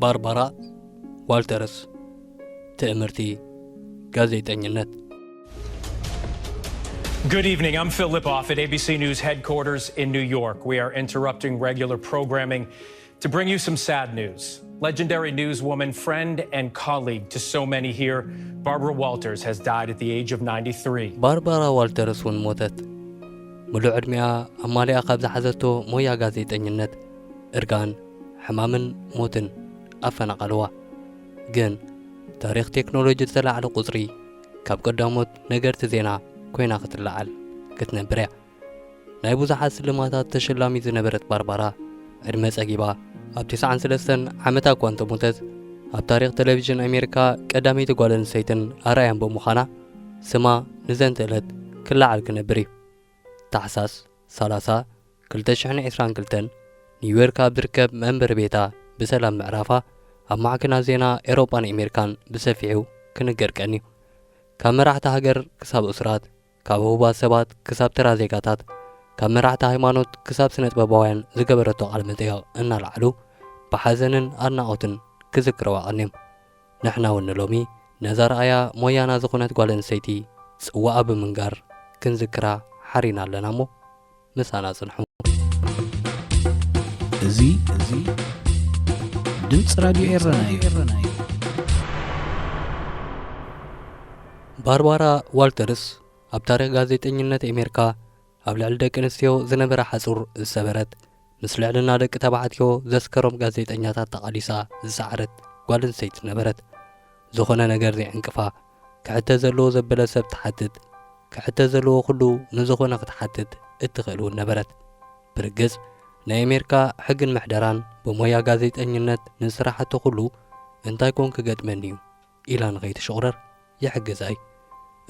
ባርባራ ዋልተርስ፣ ትእምርቲ ጋዜጠኝነት። Good evening. I'm Phil Lipoff at A B C News headquarters in New York. We are interrupting regular programming to bring you some sad news. Legendary newswoman, friend, and colleague to so many here, Barbara Walters, has died at the age of ninety-three. ባርባራ ዋልተርስ እውን ሞተት። ምሉእ ዕድሚኣ ኣማሊኣ ካብ ዝሓዘቶ ሞያ ጋዜጠኝነት፣ እርጋን፣ ሕማምን ሞትን ኣፈናቐልዋ። ግን ታሪኽ ቴክኖሎጂ ዝተላዕለ ቁጽሪ ካብ ቀዳሞት ነገርቲ ዜና ኮይና ክትለዓል ክትነብር እያ። ናይ ብዙሓት ስልማታት ተሸላሚት ዝነበረት ባርባራ፣ ዕድመ ጸጊባ ኣብ ትስዓን ሰለስተን ዓመታ እኳ እንተሞተት፣ ኣብ ታሪኽ ቴሌቪዥን ኣሜሪካ ቀዳመይቲ ጓል ኣንስተይትን ኣርኣያን ብምዃና ስማ ንዘንተ ዕለት ክለዓል ክነብር እዩ። ታሕሳስ ሰላሳ ክልተ ሽሕን ዕስራን ክልተን ኒውዮርክ ኣብ ዝርከብ መንበሪ ቤታ ብሰላም ምዕራፋ ኣብ ማዕከናት ዜና ኤውሮጳን ኣሜሪካን ብሰፊሑ ክንገር ቀንዩ። ካብ መራሕቲ ሃገር ክሳብ እሱራት፣ ካብ ህቡባት ሰባት ክሳብ ተራ ዜጋታት፣ ካብ መራሕቲ ሃይማኖት ክሳብ ስነ-ጥበባውያን ዝገበረቶ ቃለ መጠይቕ እናለዓሉ ብሓዘንን ኣድናቖትን ክዝክርዋ ቀንዮም። ንሕና እውን ንሎሚ ነዛ ረኣያ ሞያና ዝኾነት ጓል ኣንስተይቲ ጽዋኣ ብምንጋር ክንዝክራ ሓሪና ኣለና እሞ ምሳና ጽንሑ። እዚ እዚ ድምፂ ራድዮ ኤረና እዩ። ባርባራ ዋልተርስ ኣብ ታሪኽ ጋዜጠኝነት ኣሜሪካ ኣብ ልዕሊ ደቂ ኣንስትዮ ዝነበረ ሓጹር ዝሰበረት፣ ምስ ልዕልና ደቂ ተባዕትዮ ዘስከሮም ጋዜጠኛታት ተቓሊሳ ዝሰዓረት ጓል ኣንስተይቲ ነበረት። ዝኾነ ነገር ዘይዕንቅፋ፣ ክሕተ ዘለዎ ዘበለ ሰብ ትሓትት፣ ክሕተ ዘለዎ ኩሉ ንዝኾነ ክትሓትት እትኽእል እውን ነበረት። ብርግጽ ናይ ኣሜሪካ ሕግን ምሕደራን ብሞያ ጋዜጠኝነት ንዝሰራሓቶ ኩሉ እንታይ ኮን ክገጥመኒ እዩ ኢላ ንኸይትሽቑረር ይሕግዛ እዩ።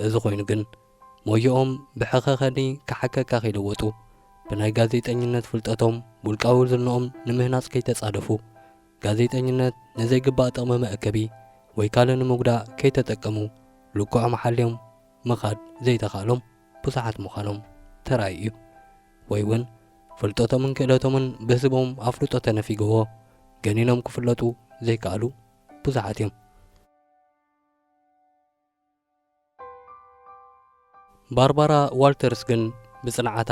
እዚ ኮይኑ ግን ሞያኦም ብሕኸኸኒ ክሓከካ ከይለወጡ ብናይ ጋዜጠኝነት ፍልጠቶም ውልቃዊ ዝንኦም ንምህናጽ ከይተጻደፉ፣ ጋዜጠኝነት ንዘይግባእ ጥቕሚ መእከቢ ወይ ካልእ ንምጉዳእ ከይተጠቀሙ ልክዖም ሓልዮም ምኻድ ዘይተኻእሎም ብዙሓት ምዃኖም ተራእዩ እዩ። ወይ እውን ፍልጠቶምን ክእለቶምን ብህዝቦም ኣፍልጦ ተነፊግዎ ገኒኖም ክፍለጡ ዘይከኣሉ ብዙሓት እዮም። ባርባራ ዋልተርስ ግን ብጽንዓታ፣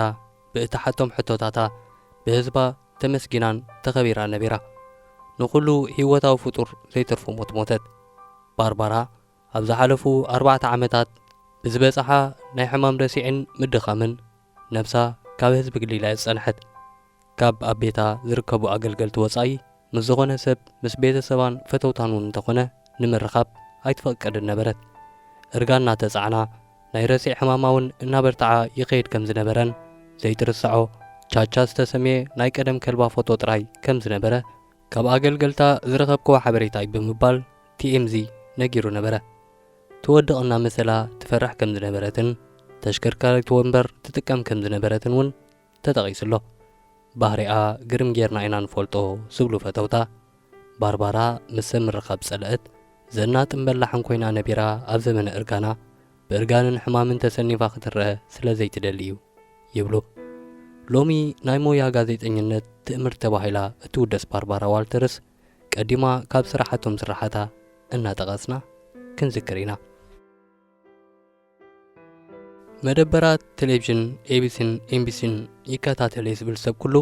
ብእትሓቶም ሕቶታታ ብህዝባ ተመስጊናን ተኸቢራን ነቢራ። ንኹሉ ህይወታዊ ፍጡር ዘይተርፎ ሞት ሞተት። ባርባራ ኣብ ዝሓለፉ ኣርባዕተ ዓመታት ብዝበጽሓ ናይ ሕማም ረሲዕን ምድኻምን ነብሳ ካብ ህዝቢ ግሊላ እያ ዝጸንሐት። ካብ ኣብ ቤታ ዝርከቡ ኣገልገልቲ ወጻኢ ምስ ዝኾነ ሰብ፣ ምስ ቤተሰባን ፈተውታን እውን እንተኾነ ንምርኻብ ኣይትፈቅድን ነበረት። እርጋን እናተጻዕና ናይ ረሲዕ ሕማማ እውን እናበርትዓ ይኸይድ ከም ዝነበረን ዘይትርስዖ ቻቻ ዝተሰምየ ናይ ቀደም ከልባ ፎቶ ጥራይ ከም ዝነበረ ካብ ኣገልገልታ ዝረኸብክዎ ሓበሬታ እዩ ብምባል ቲ ኤም ዚ ነጊሩ ነበረ። ትወድቕ እናመሰላ ትፈርሕ ከም ዝነበረትን ተሽከርካሪት ወንበር ትጥቀም ከም ዝነበረትን እውን ተጠቒሱ ኣሎ። ባህሪኣ ግርም ጌርና ኢና ንፈልጦ ዝብሉ ፈተውታ፣ ባርባራ ምስ ሰብ ምርኻብ ዝጸልአት፣ ዘናጥን በላሕን ኮይና ነቢራ ኣብ ዘመነ እርጋና ብእርጋንን ሕማምን ተሰኒፋ ክትረአ ስለ ዘይትደሊ እዩ ይብሉ። ሎሚ ናይ ሞያ ጋዜጠኝነት ትእምርት ተባሂላ እትውደስ ባርባራ ዋልተርስ ቀዲማ ካብ ስራሓቶም ስራሓታ እናጠቐስና ክንዝክር ኢና። መደበራት ቴሌቪዥን ኤ ቢ ሲን ኤን ቢ ሲን ይከታተል እየ ዝብል ሰብ ኩሉ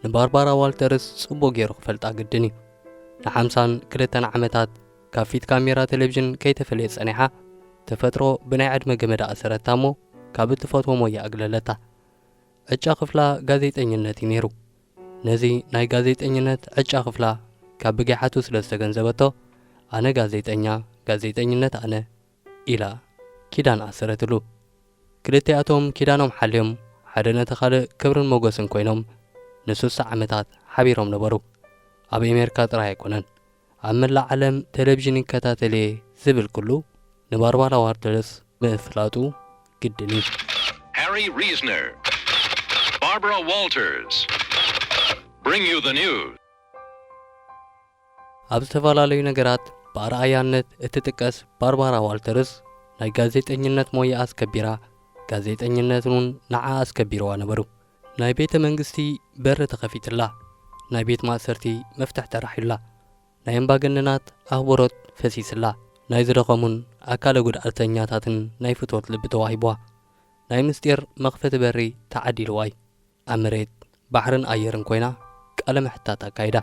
ንባርባራ ዋልተርስ ጽቡቕ ገይሩ ክፈልጣ ግድን እዩ። ንሓምሳን ክልተን ዓመታት ካብ ፊት ካሜራ ቴሌቪዥን ከይተፈልየት ጸኒሓ፣ ተፈጥሮ ብናይ ዕድመ ገመዳ ኣሰረታ እሞ ካብ እትፈትዎ ሞያ ኣግለለታ። ዕጫ ክፍላ ጋዜጠኝነት እዩ ነይሩ። ነዚ ናይ ጋዜጠኝነት ዕጫ ክፍላ ካብ ብጊሓቱ ስለ ዝተገንዘበቶ፣ ኣነ ጋዜጠኛ፣ ጋዜጠኝነት ኣነ ኢላ ኪዳን ኣሰረትሉ። ክልቲኣቶም ኪዳኖም ሓልዮም ሓደ ነቲ ካልእ ክብርን ሞገስን ኮይኖም ንስሳ ዓመታት ሓቢሮም ነበሩ። ኣብ ኣሜሪካ ጥራይ ኣይኮነን፣ ኣብ መላእ ዓለም ቴሌቪዥን ይከታተል እየ ዝብል ኩሉ ንባርባራ ዋልተርስ ምፍላጡ ግድን እዩ። Harry Reasoner, Barbara Walters, bring you the news. ኣብ ዝተፈላለዩ ነገራት ብኣርኣያነት እትጥቀስ ባርባራ ዋልተርስ ናይ ጋዜጠኝነት ሞያኣ ኣስከቢራ ጋዜጠኝነት እውን ንዓ ኣስከቢርዋ ነበሩ። ናይ ቤተ መንግስቲ በር ተኸፊትላ፣ ናይ ቤት ማእሰርቲ መፍትሕ ተራሒላ፣ ናይ ኣምባገነናት ኣኽብሮት ፈሲስላ፣ ናይ ዝደኸሙን ኣካለ ጉድኣተኛታትን ናይ ፍትወት ልቢ ተዋሂብዋ፣ ናይ ምስጢር መኽፈቲ በሪ ተዓዲልዋ እዩ። ኣብ መሬት ባሕርን ኣየርን ኮይና ቃለ ምሕታት ኣካይዳ።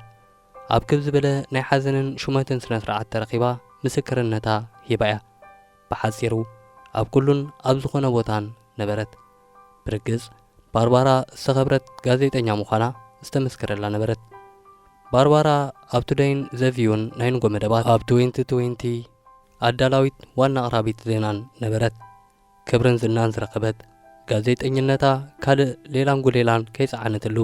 ኣብ ክብ ዝበለ ናይ ሓዘንን ሹመትን ስነ ስርዓት ተረኺባ ምስክርነታ ሂባ እያ። ብሓጺሩ ኣብ ኩሉን ኣብ ዝኾነ ቦታን ነበረት። ብርግጽ ባርባራ ዝተኸብረት ጋዜጠኛ ምዃና ዝተመስከረላ ነበረት። ባርባራ ኣብ ቱደይን ዘቪውን ናይ ንጎ መደባት ኣብ ትዌንቲ ትዌንቲ ኣዳላዊት ዋና ኣቕራቢት ዜናን ነበረት። ክብርን ዝናን ዝረኸበት ጋዜጠኝነታ ካልእ ሌላን ጉሌላን ከይጸዓነትሉ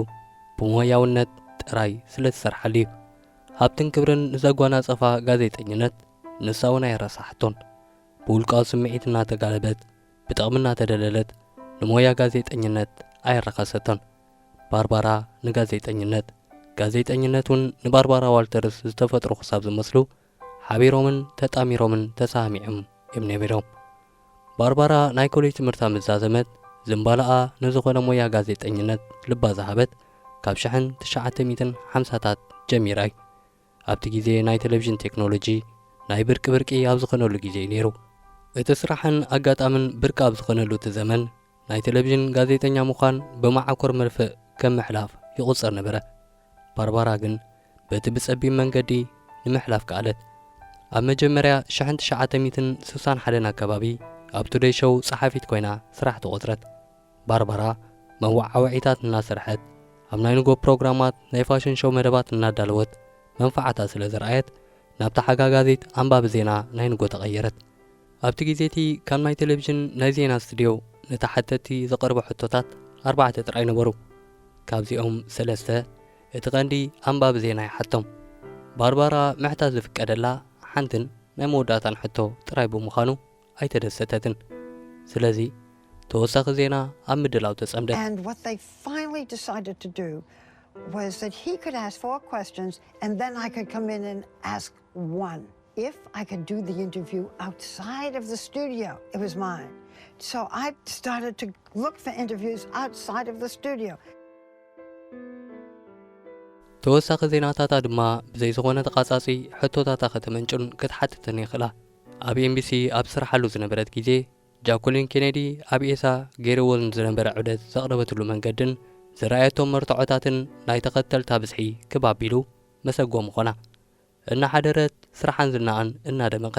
ብሞያውነት ጥራይ ስለ ትሰርሓሉ እዩ። ሃብትን ክብርን ንዘጓናጸፋ ጋዜጠኝነት ንሳ እውን ኣይረሳሓቶን። ብውልቃዊ ስምዒት እናተጋለበት ብጥቕሚ እናተደለለት ንሞያ ጋዜጠኝነት ኣየረኸሰቶን። ባርባራ ንጋዜጠኝነት፣ ጋዜጠኝነት እውን ንባርባራ ዋልተርስ ዝተፈጥሩ ክሳብ ዝመስሉ ሓቢሮምን ተጣሚሮምን ተሰማሚዖም እዮም ነቢሮም። ባርባራ ናይ ኮሌጅ ትምህርታ ምስ ዛዘመት ዝምባለኣ ንዝኾነ ሞያ ጋዜጠኝነት ልባ ዝሃበት ካብ ሽሕን ትሽዓተ ሚእትን ሓምሳታት ጀሚራ እዩ። ኣብቲ ግዜ ናይ ቴሌቪዥን ቴክኖሎጂ ናይ ብርቂ ብርቂ ኣብ ዝኾነሉ ግዜ እዩ ነይሩ። እቲ ስራሕን ኣጋጣምን ብርቂ ኣብ ዝኾነሉ እቲ ዘመን ናይ ቴሌቪዥን ጋዜጠኛ ምዃን ብመዓኮር መርፍእ ከም ምሕላፍ ይቑጸር ነበረ። ባርባራ ግን በቲ ብጸቢብ መንገዲ ንምሕላፍ ከኣለት። ኣብ መጀመርያ ሽሕን ትሽዓተ ሚእትን ስሳን ሓደን ኣከባቢ ኣብ ቱደይ ሾው ጸሓፊት ኮይና ስራሕ ተቖጽረት። ባርባራ መወዓውዒታት እናሰርሐት ኣብ ናይ ንጎ ፕሮግራማት ናይ ፋሽን ሾው መደባት እናዳለወት መንፈዓታ ስለ ዘርኣየት ናብ ተሓጋጋዚት ኣንባቢ ዜና ናይ ንጎ ተቐየረት። ኣብቲ ግዜ እቲ ካብ ናይ ቴሌቪዥን ናይ ዜና ስትድዮ ንተሓተትቲ ዝቐርቡ ሕቶታት ኣርባዕተ ጥራይ ነበሩ። ካብዚኦም ሰለስተ እቲ ቀንዲ ኣንባቢ ዜና ይሓቶም። ባርባራ ምሕታት ዝፍቀደላ ሓንትን ናይ መወዳእታን ሕቶ ጥራይ ብምዃኑ ኣይተደሰተትን። ስለዚ ተወሳኺ ዜና ኣብ ምድላው ተጸምደት። And what they finally decided to do was that he could ask four questions and then I could come in and ask one. If I could do the interview outside of the studio, it was mine. So I started to look for interviews outside of the studio. ተወሳኺ ዜናታታ ድማ ብዘይ ዝኾነ ተቓጻጺ ሕቶታታ ከተመንጩን ክትሓትትን የኽእላ። ኣብ ኤምቢሲ ኣብ ስርሓሉ ዝነበረት ግዜ ጃኩሊን ኬኔዲ ኣብ ኤሳ ገይርዎ ዝነበረ ዑደት ዘቕረበትሉ መንገድን ዝረኣየቶም መርትዖታትን ናይ ተኸተልታ ብዝሒ ክብ ኣቢሉ መሰጎ ምኾና። እናሓደረት ስርሓን ዝናኣን እናደመቐ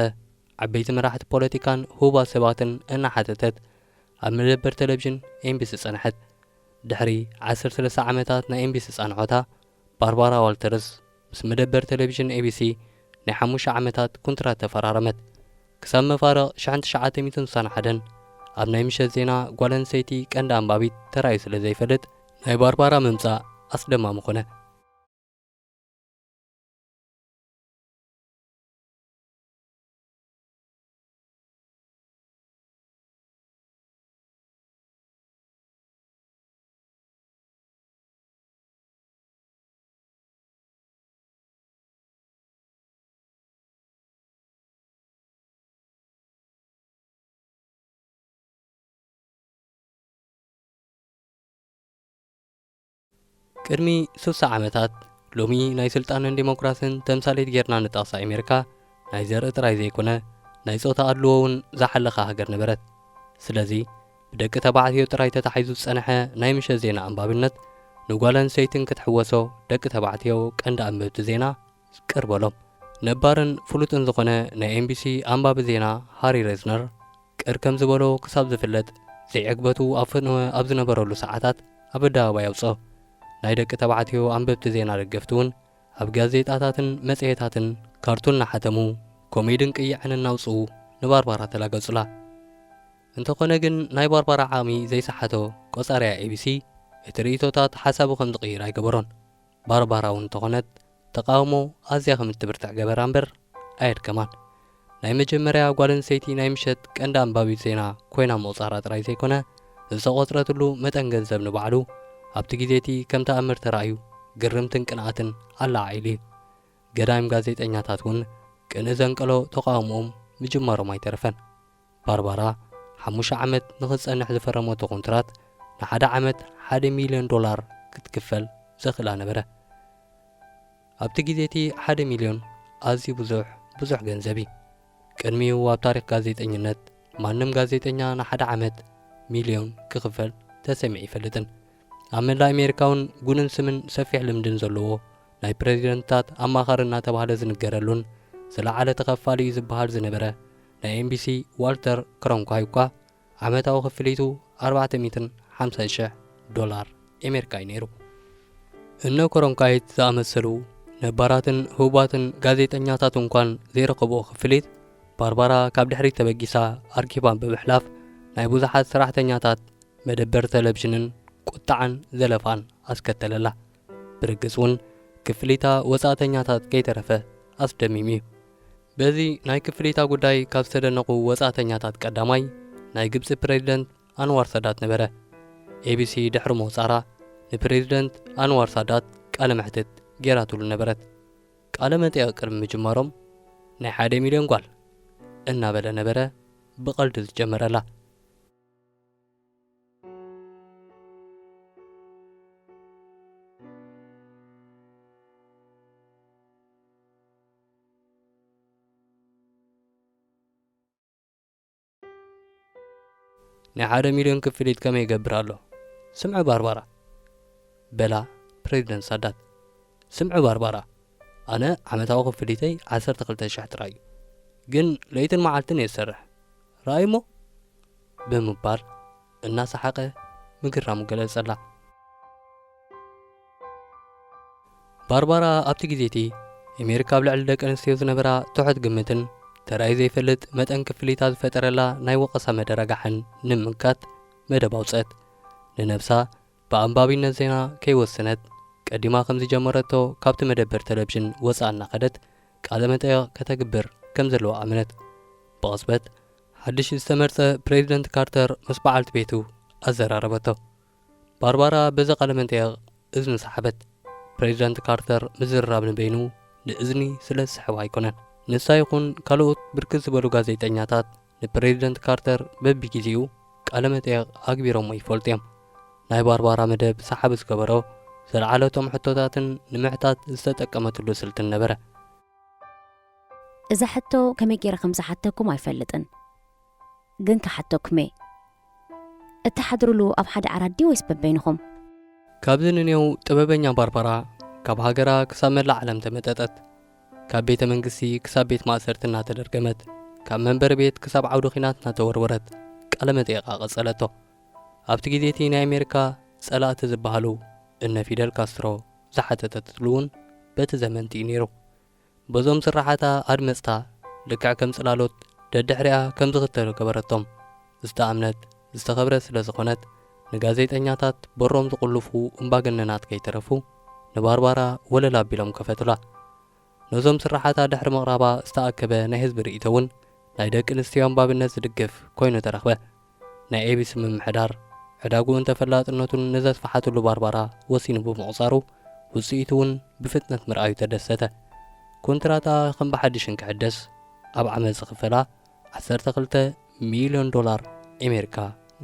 ዓበይቲ መራሕቲ ፖለቲካን ህቡባት ሰባትን እናሓተተት ኣብ መደበር ቴሌቪዥን ኤምቢሲ ጸንሐት። ድሕሪ ዓሰርተ ሰለስተ ዓመታት ናይ ኤምቢሲ ጻንሖታ ባርባራ ዋልተርስ ምስ መደበር ቴሌቪዥን ኤቢሲ ናይ ሓሙሽተ ዓመታት ኩንትራት ተፈራረመት። ክሳብ መፋርቕ ሽሕን ትሽዓተ ሚእትን ስሳን ሓደን ኣብ ናይ ምሸት ዜና ጓል ኣንስተይቲ ቀንዲ ኣንባቢት ተራእዩ ስለ ዘይፈልጥ ናይ ባርባራ ምምጻእ ኣስደማሚ ኾነ። ቅድሚ ስሳ ዓመታት ሎሚ ናይ ስልጣንን ዲሞክራስን ተምሳሌት ጌርና ንጠቕሳ ኣሜሪካ ናይ ዘርኢ ጥራይ ዘይኮነ ናይ ጾታ ኣድልዎ እውን ዝሓለኻ ሃገር ነበረት። ስለዚ ብደቂ ተባዕትዮ ጥራይ ተታሒዙ ዝጸንሐ ናይ ምሸት ዜና ኣንባብነት ንጓል ኣንስተይትን ክትሕወሶ ደቂ ተባዕትዮ ቀንዲ ኣንበብቲ ዜና ቅር በሎም። ነባርን ፍሉጥን ዝኾነ ናይ ኤምቢሲ ኣንባቢ ዜና ሃሪ ሬዝነር ቅር ከም ዝበሎ ክሳብ ዝፍለጥ ዘይዕግበቱ ኣብ ፍንወ ኣብ ዝነበረሉ ሰዓታት ኣብ ኣደባባይ ኣውፅኦ። ናይ ደቂ ተባዕትዮ ኣንበብቲ ዜና ደገፍቲ እውን ኣብ ጋዜጣታትን መፅሄታትን ካርቱን እናሓተሙ ኮሜድን ቅይዕን እናውፅኡ ንባርባራ ተላገፁላ። እንተኾነ ግን ናይ ባርባራ ዓቕሚ ዘይሰሓቶ ቆፃርያ ኤቢሲ እቲ ርእይቶታት ሓሳቡ ከም ዝቕይር ኣይገበሮን። ባርባራ እውን እንተኾነት ተቃውሞ ኣዝያ ከም እትብርትዕ ገበራ እምበር ኣየድከማን። ናይ መጀመርያ ጓል ኣንስተይቲ ናይ ምሸት ቀንዲ ኣንባቢት ዜና ኮይና ምቑጻራ ጥራይ ዘይኮነ ዝተቖጽረትሉ መጠን ገንዘብ ንባዕሉ ኣብቲ ግዜ እቲ ከም ተኣምር ተራእዩ ግርምትን ቅንኣትን ኣለዓዒሉ እዩ። ገዳይም ጋዜጠኛታት እውን ቅንኢ ዘንቀሎ ተቓውሞኦም ምጅማሮም ኣይተረፈን። ባርባራ ሓሙሽተ ዓመት ንኽትጸንሕ ዝፈረመቶ ኮንትራት ንሓደ ዓመት ሓደ ሚልዮን ዶላር ክትክፈል ዘኽእላ ነበረ። ኣብቲ ግዜ እቲ ሓደ ሚልዮን ኣዝዩ ብዙሕ፣ ብዙሕ ገንዘብ እዩ። ቅድሚኡ ኣብ ታሪኽ ጋዜጠኝነት ማንም ጋዜጠኛ ንሓደ ዓመት ሚልዮን ክኽፈል ተሰሚዑ ኣይፈልጥን። ኣብ መላእ ኣሜሪካ እውን ጉንን ስምን ሰፊሕ ልምድን ዘለዎ ናይ ፕሬዚደንትታት ኣማኻሪ እናተባህለ ዝንገረሉን ዝለዓለ ተኸፋሊ እዩ ዝበሃል ዝነበረ ናይ ኤምቢሲ ዋልተር ክሮንኳይ እኳ ዓመታዊ ክፍሊቱ ኣርባዕተ ሚእትን ሓምሳን ሽሕ ዶላር ኣሜሪካ እዩ ነይሩ። እነ ኮሮንካይት ዝኣመሰሉ ነባራትን ህቡባትን ጋዜጠኛታት እንኳን ዘይረኸብኦ ክፍሊት፣ ባርባራ ካብ ድሕሪት ተበጊሳ ኣርኪባን ብምሕላፍ ናይ ብዙሓት ሰራሕተኛታት መደበር ቴሌቪዥንን ቁጥዓን ዘለፋን ኣስከተለላ። ብርግጽ እውን ክፍሊታ ወጻእተኛታት ከይተረፈ ኣስደሚሙ እዩ። በዚ ናይ ክፍሊታ ጉዳይ ካብ ዝተደነቑ ወጻእተኛታት ቀዳማይ ናይ ግብጺ ፕሬዚደንት ኣንዋር ሳዳት ነበረ። ኤቢሲ ድሕሪ ምውጻራ ንፕሬዚደንት ኣንዋር ሳዳት ቃለ መሕትት ጌራትሉ ነበረት። ቃለ መጠየቕ ቅድሚ ምጅማሮም ናይ ሓደ ሚልዮን ጓል እናበለ ነበረ ብቐልዲ ዝጀመረላ። ናይ ሓደ ሚልዮን ክፍሊት ከመይ ይገብር ኣሎ? ስምዒ ባርባራ፣ በላ ፕሬዚደንት ሳዳት። ስምዒ ባርባራ፣ ኣነ ዓመታዊ ክፍሊተይ ዓሰርተ ክልተ ሽሕ ጥራይ እዩ። ግን ለይትን መዓልትን እየ ዝሰርሕ። ረኣይ እሞ? ብምባል እናሰሓቐ ምግራሙ ገለጸላ። ባርባራ ኣብቲ ግዜ እቲ ኣሜሪካ ኣብ ልዕሊ ደቂ ኣንስትዮ ዝነበራ ትሑት ግምትን ተራእዩ ዘይፈልጥ መጠን ክፍሊታ ዝፈጠረላ ናይ ወቐሳ መደረጋሕን ንምምካት መደብ ኣውጸት። ንነብሳ ብኣንባቢነት ዜና ከይወሰነት ቀዲማ ከም ዝጀመረቶ ካብቲ መደበር ቴሌቪዥን ወጻእ እናኸደት ቃለ መጠየቕ ከተግብር ከም ዘለዋ ኣመነት። ብቕጽበት ሓድሽ ዝተመርጸ ፕሬዚደንት ካርተር ምስ በዓልቲ ቤቱ ኣዘራረበቶ። ባርባራ በዚ ቃለ መጠየቕ እዝኒ ሰሓበት። ፕሬዚደንት ካርተር ምዝርራብ ንበይኑ ንእዝኒ ስለ ዝስሕብ ኣይኮነን። ንሳ ይኹን ካልኦት ብርክት ዝበሉ ጋዜጠኛታት ንፕሬዚደንት ካርተር በቢግዜኡ ቃለ መጠየቕ ኣግቢሮሞ ይፈልጡ እዮም። ናይ ባርባራ መደብ ሰሓቢ ዝገበሮ፣ ዘልዓለቶም ሕቶታትን ንምሕታት ዝተጠቀመትሉ ስልትን ነበረ። እዛ ሕቶ ከመይ ገይረ ከም ዝሓተኩም ኣይፈልጥን፣ ግን ክሓተኩም እየ። እትሓድሩሉ ኣብ ሓደ ዓራት ድዩ ወይስ በበይንኹም? ካብዚ ንኔው ጥበበኛ ባርባራ ካብ ሃገራ ክሳብ መላእ ዓለም ተመጠጠት። ካብ ቤተ መንግስቲ ክሳብ ቤት ማእሰርቲ እናተደርገመት፣ ካብ መንበሪ ቤት ክሳብ ዓውዲ ኲናት እናተወርወረት ቃለ መጠየቓ ቀጸለቶ። ኣብቲ ግዜ እቲ ናይ ኣሜሪካ ጸላእቲ ዝበሃሉ እነ ፊደል ካስትሮ ዝሓተተትሉ እውን በቲ ዘመንቲ እዩ ነይሩ። በዞም ስራሓታ ኣድመጽታ ልክዕ ከም ጽላሎት ደድሕሪኣ ከም ዝኽተሉ ገበረቶም። ዝተኣምነት ዝተኸብረት ስለ ዝኾነት ንጋዜጠኛታት በሮም ዝቑልፉ እምባገነናት ከይተረፉ ንባርባራ ወለል ኣቢሎም ከፈቱላ። ነዞም ስራሓታ ድሕሪ ምቕራባ ዝተኣከበ ናይ ህዝቢ ርእይቶ እውን ናይ ደቂ ኣንስትዮ ኣንባብነት ዝድግፍ ኮይኑ ተረኽበ። ናይ ኤቢሲ ምምሕዳር ዕዳግኡን ተፈላጥነቱን ንዘስፍሓትሉ ባርባራ ወሲኑ ብምቑጻሩ ውጽኢቱ እውን ብፍጥነት ምርኣዩ ተደሰተ። ኮንትራታ ከም ብሓድሽ እንክሕደስ ኣብ ዓመት ዝኽፈላ ዓሰርተ ክልተ ሚልዮን ዶላር ኣሜሪካ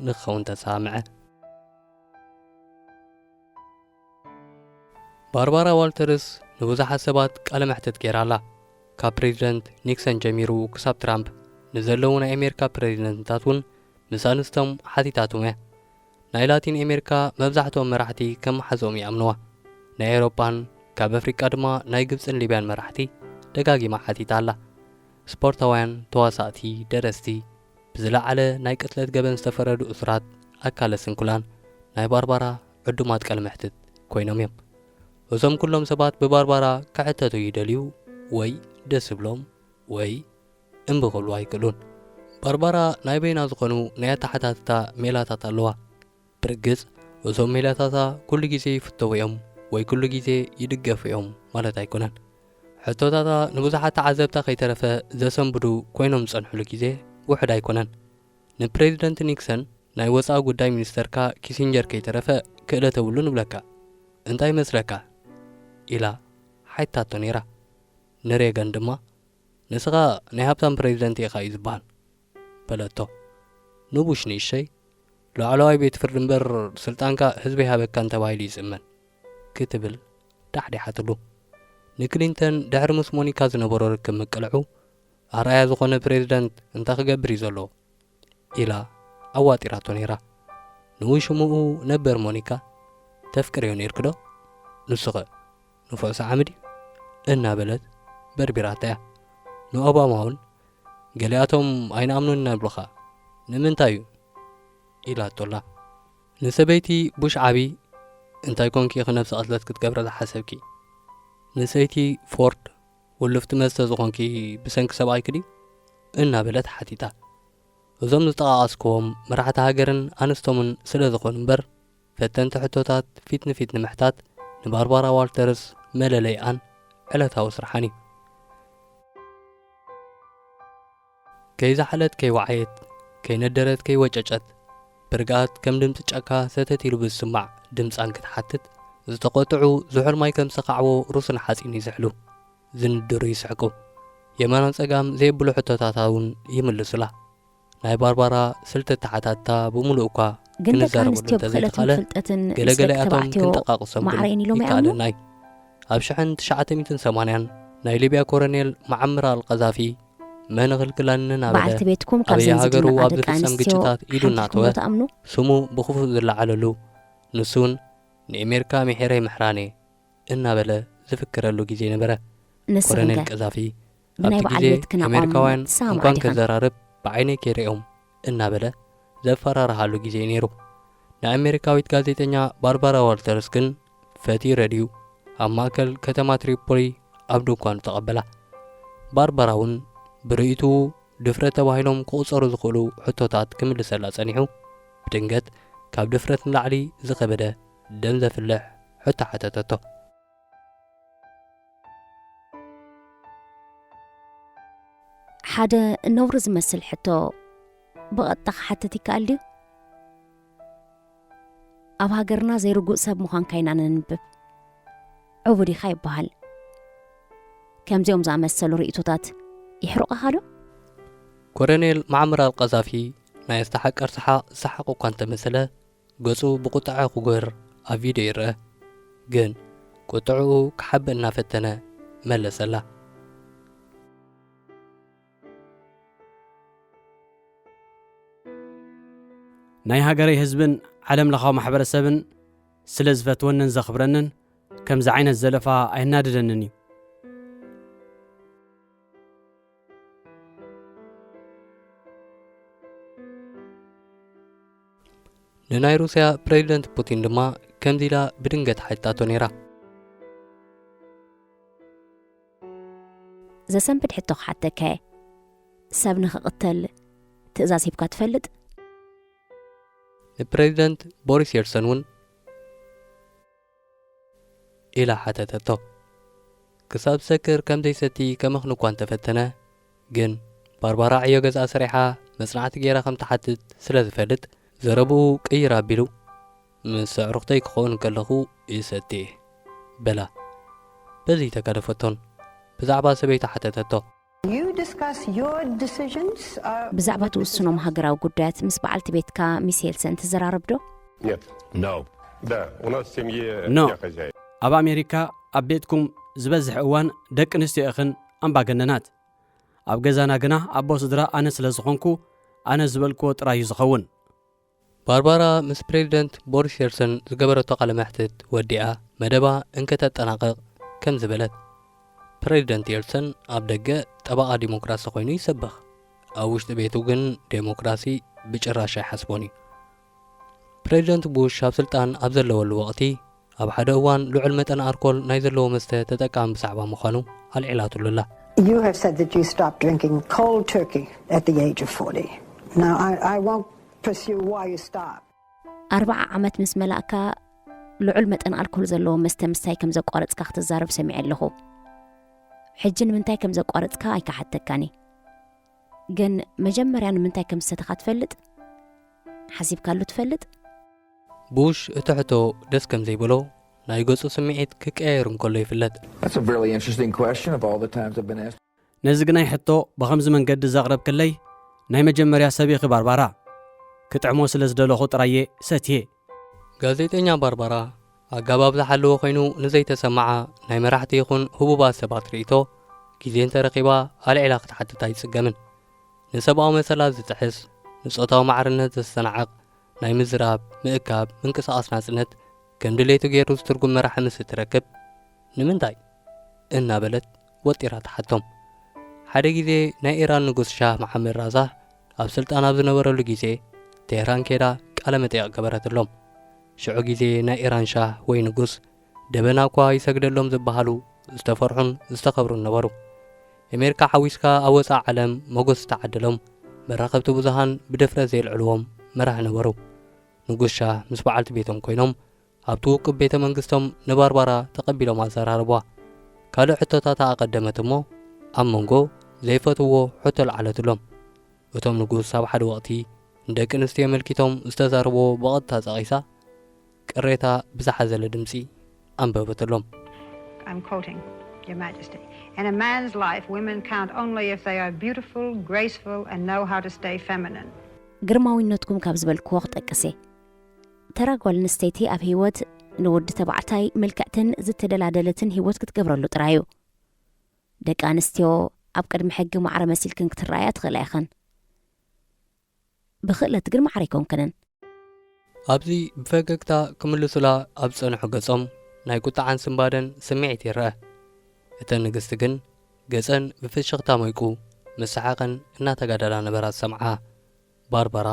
ንክኸውን ተሰማምዐ። ባርባራ ዋልተርስ ንብዙሓት ሰባት ቃለ መሕትት ገይራ ኣላ። ካብ ፕሬዚደንት ኒክሰን ጀሚሩ ክሳብ ትራምፕ ንዘለዉ ናይ ኣሜሪካ ፕሬዚደንትታት እውን ምስ ኣንስቶም ሓቲታቶም እያ። ናይ ላቲን ኣሜሪካ መብዛሕትኦም መራሕቲ ከም መሓዝኦም ይኣምንዋ። ናይ ኤውሮጳን ካብ ኣፍሪቃ ድማ ናይ ግብጽን ሊብያን መራሕቲ ደጋጊማ ሓቲታ ኣላ። ስፖርታውያን፣ ተዋሳእቲ፣ ደረስቲ፣ ብዝለዓለ ናይ ቅትለት ገበን ዝተፈረዱ እሱራት ኣካለ ስንኩላን ናይ ባርባራ ዕዱማት ቃለ መሕትት ኮይኖም እዮም። እዞም ኩሎም ሰባት ብባርባራ ክሕተቱ ይደልዩ ወይ ደስ ይብሎም ወይ እምቢ ክብሉ ኣይክእሉን። ባርባራ ናይ በይና ዝኾኑ ናይ ኣተሓታትታ ሜላታት ኣለዋ። ብርግጽ እዞም ሜላታታ ኩሉ ግዜ ይፍተዉ እዮም ወይ ኩሉ ግዜ ይድገፉ እዮም ማለት ኣይኮነን። ሕቶታታ ንብዙሓት ተዓዘብታ ከይተረፈ ዘሰንብዱ ኮይኖም ዝጸንሕሉ ግዜ ውሑድ ኣይኮነን። ንፕሬዚደንት ኒክሰን ናይ ወጻኢ ጉዳይ ሚኒስተርካ ኪሲንጀር ከይተረፈ ክእለት የብሉን ይብለካ። እንታይ ይመስለካ? ኢላ ሓይታቶ ነይራ። ንሬገን ድማ፣ "ንስኻ ናይ ሃብታም ፕሬዚደንት ኢኻ እዩ ዝበሃል" በለቶ። ንቡሽ ንእሸይ፣ "ላዕለዋይ ቤት ፍርዲ እምበር ስልጣንካ ህዝቢ ይሃበካን ተባሂሉ ይጽመን" ክትብል ዳሕዲሓትሉ። ንክሊንተን ድሕሪ ምስ ሞኒካ ዝነበሮ ርክብ ምቅልዑ ኣርኣያ ዝኾነ ፕሬዚደንት እንታይ ክገብር እዩ ዘለዎ? ኢላ ኣዋጢራቶ ነይራ። ንውሽምኡ ነበር ሞኒካ፣ "ተፍቅርዮ ነይርኪ ዶ? ንሱኸ ንፉዕ ሰዓሚ ድዩ?" እናበለት በርቢራታ እያ። ንኦባማ እውን፣ "ገሊኣቶም ኣይንኣምኑን እናብሉኻ፣ ንምንታይ እዩ?" ኢላቶላ። ንሰበይቲ ቡሽ ዓቢ፣ "እንታይ ኮንኪ ኢኺ ነብሲ ቅትለት ክትገብሪ ዝሓሰብኪ? ንሰይቲ ፎርድ ውልፍቲ መስተ ዝኾንኪ ብሰንኪ ሰብኣይኪ ድዩ?" እናበለት ሓቲታ። እዞም ዝጠቓቐስክዎም መራሕቲ ሃገርን ኣንስቶምን ስለ ዝኾኑ እምበር፣ ፈተንቲ ሕቶታት ፊት ንፊት ንምሕታት ንባርባራ ዋልተርስ መለለይኣን ዕለታዊ ስርሓን እዩ። ከይዘሓለት ከይወዓየት፣ ከይነደረት ከይወጨጨት፣ ብርግኣት ከም ድምጺ ጫካ ሰተት ኢሉ ብዝስማዕ ድምጻን ክትሓትት፣ ዝተቖጥዑ ዝሑል ማይ ከም ዝሰኻዕዎ ሩስን ሓጺን ይዝሕሉ፣ ዝንድሩ ይስሕቁ። የማናን ጸጋም ዘየብሉ ሕቶታት እውን ይምልሱላ። ናይ ባርባራ ስልቲ ኣተሓታትታ ብምሉእ እኳ ግን ደቂ ክንዛረበሉ ኣንስትዮ ብክእለትን እንተዘይተኻእለ፣ ፍልጠትን ምስ ደቂ ገለገለኣቶም ተባዕትዮ ክንጠቃቕሶም ግን ማዕረ እየን ኢሎም ይኣምኑ? ይከኣለና እዩ። ኣብ ሽሕን ትሽዓተ ሚእትን ሰማንያን ናይ ሊብያ ኮረኔል መዓምር ኣልቀዛፊ መን ኽልክለኒ እናበለ በዓልቲ ቤትኩም ካብ ኣበየ ዘን ሃገሩ ዝድነቓ ኣብ ደቂ ዝፍጸም ኣንስትዮ ግጭታት ኢዱ ሓንቲ እናተወ ኢኹም ዶ ትኣምኑ? ስሙ ብኽፉእ ዝለዓለሉ፣ ንሱ እውን ንኤሜሪካ ምሒረይ ምሕራን እየ እናበለ ዝፍክረሉ ግዜ ነበረ። ንስኽን ኮረኔል ከ? ቀዛፊ ብናይ ኣብቲ በዓል ግዜ ቤትክን ኣቋም ኣሜሪካውያን ትሰማምዓ እንኳን ዲኽን? ከዘራርብ ብዓይነይ ከይርእዮም እናበለ ዘፈራርሃሉ ግዜ እዩ ነይሩ። ንኣሜሪካዊት ጋዜጠኛ ባርባራ ዋልተርስ ግን ፈትዩ ረድዩ ኣብ ማእከል ከተማ ትሪፖሊ ኣብ ድንኳኑ ተቐበላ። ባርባራ እውን ብርእይትኡ ድፍረት ተባሂሎም ክቑጸሩ ዝኽእሉ ሕቶታት ክምልሰላ ጸኒሑ፣ ብድንገት ካብ ድፍረት ንላዕሊ ዝኸበደ ደም ዘፍልሕ ሕቶ ሓተተቶ። ሓደ ነውሪ ዝመስል ሕቶ ብቐጥታ ክሓትት ይከኣል ድዩ? ኣብ ሃገርና ዘይርጉእ ሰብ ምዃንካ ኢና ነንብብ። ዕቡድ ኢኻ ይበሃል። ከምዚኦም ዝኣመሰሉ ርእይቶታት ይሕርቑኻ ዶ? ኮረኔል መዓመር ኣልቀዛፊ ናይ ዝተሓቀር ሰሓቕ ዝሰሓቕ እኳ እንተመሰለ፣ ገጹ ብቁጥዐ ክጉህር ኣብ ቪድዮ ይርአ። ግን ቁጥዕኡ ክሓብእ እናፈተነ መለሰላ። ናይ ሃገረይ ህዝብን ዓለም ለኻዊ ማሕበረሰብን ስለ ዝፈትወንን ዘኽብረንን፣ ከምዚ ዓይነት ዘለፋ ኣየናድደንን እዩ። ንናይ ሩስያ ፕሬዚደንት ፑቲን ድማ ከምዚ ኢላ ብድንገት ሓቲታቶ ነይራ። ዘሰንብድ ሕቶ ክሓተካ እየ። ሰብ ንኽቕተል ትእዛዝ ሂብካ ትፈልጥ? ንፕሬዚደንት ቦሪስ የልሰን እውን ኢላ ሓተተቶ። ክሳብ ዝሰክር ከም ዘይሰቲ ከመኽኒ እኳ እንተፈተነ፣ ግን ባርባራ ዕዮ ገዝኣ ሰሪሓ መጽናዕቲ ገይራ ከም ትሓትት ስለ ዝፈልጥ፣ ዘረብኡ ቅይር ኣቢሉ፣ "ምስ ኣዕሩኽተይ ክኸውን ከለኹ ይሰቲ እየ" በላ። በዚ ተጋደፈቶን ብዛዕባ ሰበይቱ ሓተተቶ። You discuss your decisions, uh, ብዛዕባ with ትውስኖም Missus ሃገራዊ ጉዳያት ምስ በዓልቲ ቤትካ ሚስ የልሰን ትዘራረብ ዶ? Нет. No. Да, у нас в семье ኖ። Я хозяин. ኣብ ኣሜሪካ ኣብ ቤትኩም ዝበዝሕ እዋን ደቂ ኣንስትዮ ኢኽን ኣምባገነናት። ኣብ ገዛና ግና ኣቦ ስድራ ኣነ ስለ ዝኾንኩ፣ ኣነ ዝበልክዎ ጥራይ እዩ ዝኸውን። ባርባራ ምስ ፕሬዚደንት ቦሪስ የልሰን ዝገበረቶ ቃለ መሕትት ወዲኣ መደባ እንከተጠናቕቕ ከምዚ በለት። ፕሬዚደንት የልሰን ኣብ ደገ ጠበቓ ዲሞክራሲ ኮይኑ ይሰብኽ። ኣብ ውሽጢ ቤቱ ግን ዴሞክራሲ ብጭራሽ ኣይሓስቦን እዩ። ፕሬዚደንት ቡሽ ኣብ ስልጣን ኣብ ዘለወሉ ወቕቲ፣ ኣብ ሓደ እዋን ልዑል መጠን ኣልኮል ናይ ዘለዎ መስተ ተጠቃሚ ብዛዕባ ምዃኑ ኣልዒላትሉ ኣላ። You have said that you stopped drinking cold turkey at the age of forty. Now, I, I won't pursue why you stopped. ኣርብዓ ዓመት ምስ መላእካ ልዑል መጠን ኣልኮል ዘለዎ መስተ ምስታይ ከም ዘቋረጽካ ክትዛረብ ሰሚዐ ኣለኹ። ሕጂ ንምንታይ ከም ዘቋረጽካ ኣይከሓተካኒ። ግን መጀመርያ ንምንታይ ከም ዝሰተኻ ትፈልጥ? ሓሲብካሉ ትፈልጥ? ቡሽ እቲ ሕቶ ደስ ከም ዘይበሎ ናይ ገጹ ስምዒት ክቀያየር እንከሎ ይፍለጥ። That's a really interesting question of all the times I've been asked. ነዚ ግናይ ሕቶ ብኸምዚ መንገዲ ዘቕረብክለይ ናይ መጀመርያ ሰብ ኢኺ ባርባራ። ክጥዕሞ ስለ ዝደለኹ ጥራየ ሰትየ። ጋዜጠኛ ባርባራ ኣገባብ ዝሓለወ ኮይኑ ንዘይተሰምዓ ናይ መራሕቲ ይኹን ህቡባት ሰባት ርእይቶ ግዜ እንተረኺባ ኣልዒላ ክትሓትት ኣይጽገምን። ንሰብኣዊ መሰላት ዝጥሕስ፣ ንጾታዊ ማዕርነት ዘስተናዕቕ፣ ናይ ምዝራብ፣ ምእካብ፣ ምንቅስቓስ ናጽነት ከም ድሌቱ ገይሩ ዝትርጉም መራሒ ምስ እትረክብ ንምንታይ እናበለት ወጢራ ትሓቶም። ሓደ ግዜ ናይ ኢራን ንጉስ ሻህ መሓመድ ራዛህ ኣብ ስልጣን ኣብ ዝነበረሉ ግዜ ቴህራን ኬዳ ቃለ መጠይቕ ገበረትሎም። ሽዑ ግዜ ናይ ኢራን ሻህ ወይ ንጉስ ደበና እኳ ይሰግደሎም ዝበሃሉ ዝተፈርሑን ዝተኸብሩን ነበሩ። ኣሜሪካ ሓዊስካ ኣብ ወፃኢ ዓለም ሞገስ ዝተዓደሎም መራኸብቲ ብዙሃን ብድፍረት ዘየልዕልዎም መራሒ ነበሩ። ንጉስ ሻህ ምስ በዓልቲ ቤቶም ኮይኖም ኣብቲ ውቁብ ቤተ መንግስቶም ንባርባራ ተቐቢሎም ኣዘራረቧ። ካልእ ሕቶታት ኣቐደመት እሞ ኣብ መንጎ ዘይፈትዎ ሕቶ ለዓለትሎም። እቶም ንጉስ ኣብ ሓደ ወቕቲ ንደቂ ኣንስትዮ ኣመልኪቶም ዝተዛረብዎ ብቐጥታ ጸቒሳ ቅሬታ ብዝሓዘለ ድምጺ ኣንበበትሎም። I'm quoting, Your Majesty. In a man's life, women count only if they are beautiful, graceful, and know how to stay feminine. ግርማዊነትኩም ካብ ዝበልክዎ ክጠቅስ እየ። ተራ ጓል ኣንስተይቲ ኣብ ህይወት ንወዲ ተባዕታይ ምልክዕትን ዝተደላደለትን ህይወት ክትገብረሉ ጥራይ እዩ። ደቂ ኣንስትዮ ኣብ ቅድሚ ሕጊ ማዕረ መሲልክን ክትረኣያ ትኽእላ ኢኽን። ብኽእለት ግን ማዕረ ኣይኮንክንን። ኣብዚ ብፈገግታ ክምልሱላ ኣብ ዝጸንሑ ገጾም ናይ ቁጥዓን ስንባደን ስምዒት ይረአ። እተን ንግስቲ ግን ገጸን ብፍሽኽታ ሞይቁ ምስ ሰሓቐን እናተጋደላ ነበራ ዝሰምዓ። ባርባራ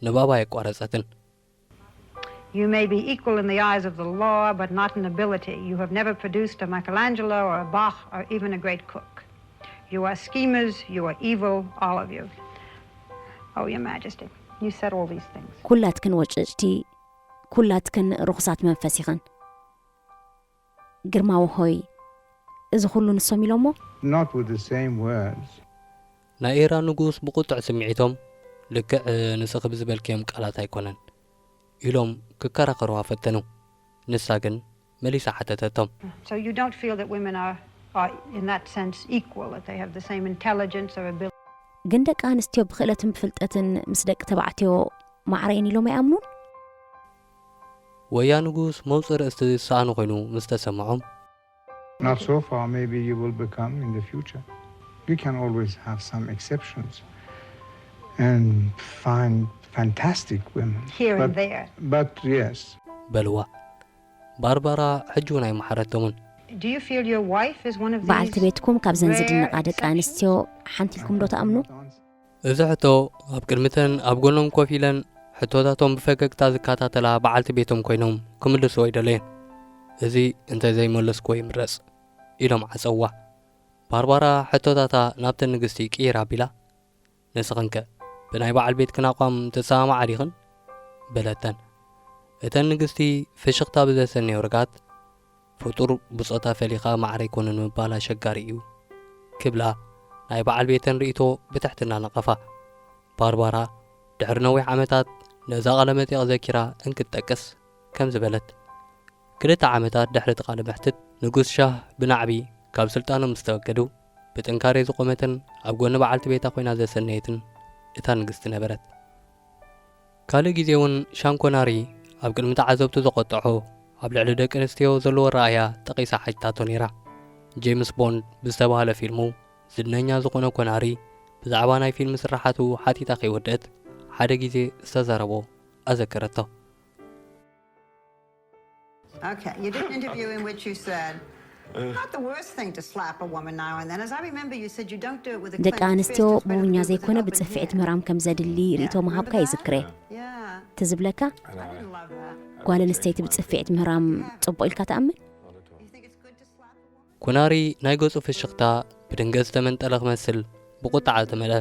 ንባባ ኣየቋረጸትን። You may be equal in the eyes of the law, but not in ability. You have never produced a Michelangelo or a Bach or even a great cook. You are schemers, you are evil, all of you. Oh, Your Majesty, you said all these things. ኩላትክን ወጭጭቲ፣ ኩላትክን ርኹሳት መንፈስ ኢኽን። ግርማዊ ሆይ፣ እዚ ኩሉ ንሶም ኢሎሞ? Not with the same words. ናይ ኢራን ንጉስ ብቁጥዕ ስምዒቶም ልክዕ ንስኺ ብዝበልክዮም ቃላት ኣይኮነን ኢሎም ክከራኸሩዋ ፈተኑ። ንሳ ግን መሊሳ ሓተተቶም። So you don't feel that women are, are, in that sense, equal, that they have the same intelligence or ability? ግን ደቂ ኣንስትዮ ብኽእለትን ብፍልጠትን ምስ ደቂ ተባዕትዮ ማዕረየን ኢሎም ኣይኣምኑን? ወያ ንጉስ መውፅእ ርእስቲ ዝሰኣኑ ኮይኑ ምስ ተሰምዖም፣ Not so far, maybe you will become in the future. You can always have some exceptions and find fantastic women. Here and But- there. But yes, በልዋ። ባርባራ ሕጂ እውን ኣይመሓረቶምን። Do you feel your wife is one of በዓልቲ these? ቤትኩም ካብዘን rare ዝድነቓ ደቂ exceptions? ኣንስትዮ ሓንቲ ኢልኩም ዶ ትኣምኑ? እዚ ሕቶ ኣብ ቅድሚተን ኣብ ጎኖም ኮፍ ኢለን ሕቶታቶም ብፈገግታ ዝከታተላ በዓልቲ ቤቶም ኮይኖም ክምልስዎ ኣይደለየን። እዚ እንተዘይመለስክዎ ይምረጽ ኢሎም ዓጸዋ። ባርባራ ሕቶታታ ናብተን ንግስቲ ቅይር ኣቢላ፣ ንስኽንከ ብናይ በዓል ቤትክን ኣቋም ትሰማማዓ ዲኽን? በለተን። እተን ንግስቲ ፍሽኽታ ብዘሰነዮ ርግኣት፣ ፍጡር ብጾታ ፈሊኻ ማዕረ ኣይኮነን ምባል ኣሸጋሪ እዩ ክብላ ናይ በዓል ቤተን ርእይቶ ብትሕትና ነቐፋ። ባርባራ ድሕሪ ነዊሕ ዓመታት ነዛ ቃለ መጠይቕ ዘኪራ እንክትጠቅስ ከምዚ በለት። ክልተ ዓመታት ድሕሪ እቲ ቃለ መሕትት ንጉስ ሻህ ብናዕቢ ካብ ስልጣኖም ምስ ተወገዱ ብጥንካሬ ዝቖመትን ኣብ ጎኒ በዓልቲ ቤታ ኮይና ዘሰነየትን እታ ንግስቲ ነበረት። ካልእ ግዜ እውን ሻን ኮናሪ ኣብ ቅድሚ ተዓዘብቱ ዘቖጠዖ ኣብ ልዕሊ ደቂ ኣንስትዮ ዘለዎ ረኣያ ጠቒሳ ሓቲታቶ ነይራ። ጄምስ ቦንድ ብዝተባህለ ፊልሙ ዝነኛ ዝኾነ ኮናሪ ብዛዕባ ናይ ፊልም ስራሓቱ ሓቲታ ከይወደት ሓደ ግዜ ዝተዛረቦ ኣዘከረቶ። Okay, you did an interview in which you said, not the worst thing to slap a woman now and then. As I remember, you said you don't do it with a ደቂ clenched ኣንስትዮ fist. It's better to ብውኛ do it with an ዘይኮነ open ብጽፍዒት hand. ምህራም ከም ዘድሊ ርእይቶ Remember ምሃብካ that? ይዝክረ። Yeah, ትዝብለካ? I didn't love that. ጓል ኣንስተይቲ ብጽፍዒት ምህራም ጽቡቕ ኢልካ ትኣምን? You think it's good to slap a woman? ኮናሪ ናይ ገጹ ፍሽኽታ ብድንገት ዝተመንጠለ ክመስል ብቁጥዓ ተመልአ።